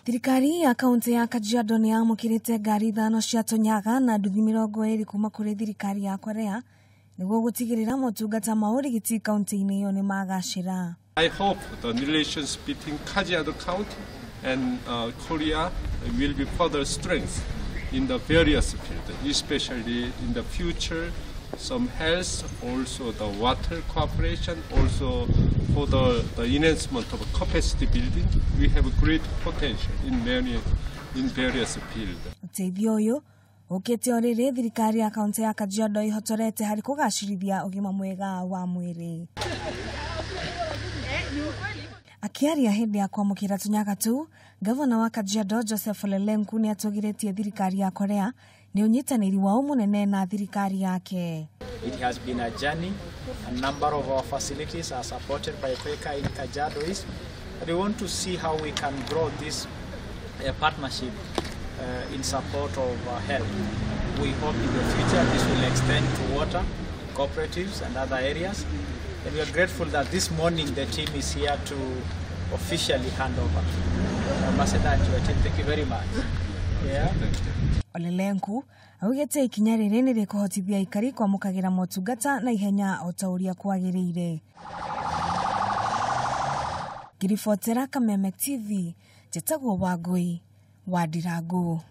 Thirikari ya kaunti ya Kajiado nĩ yamũkĩrĩte ngari 5 cia Tũnyaga na nduthi 20 kuma kũrĩ thirikari ya Korea nĩguo gũtigĩrĩra motungata ma ũrigiti kaunti-inĩ ĩyo nĩ magacĩra. I hope the relations between Kajiado County and Korea will be further strengthened in the various fields, especially in the future, some health, also the water cooperation, also for the enhancement of capacity building. We have great potential in various fields. Ũteithio ũyũ ũkĩte o rĩrĩ thirikari ya kaunti ya Kajiado ĩhotorete harĩ kũgacĩrithia ũgima mwega wa mwĩrĩ. Akĩaria hĩndĩ ya kwamũkĩra tũnyaga tũu, gavana wa Kajiado Joseph Ole Lenku nĩ atũgĩrĩtie thirikari ya Korea nĩ ũnyitanĩri wao mũnene na thirikari yake. It has been a journey. A number of our facilities are supported by KOICA in Kajiado East. But we want to see how we can grow this partnership in support of health. We hope in the future this will extend to water, cooperatives and other areas. And we are grateful that this morning the team is here to officially hand over. Ambassador and your team, thank you very much. Yeah. Thank you. Ole Lenku augĩte ikinya rĩrĩ nĩ rĩkũhotithia aikari kwamũkagĩra motungata na ihenya o ta ũrĩa kwagĩrĩire. Ngĩribotera Kameme TV, njĩtagwo Wangũi wa Ndirangu.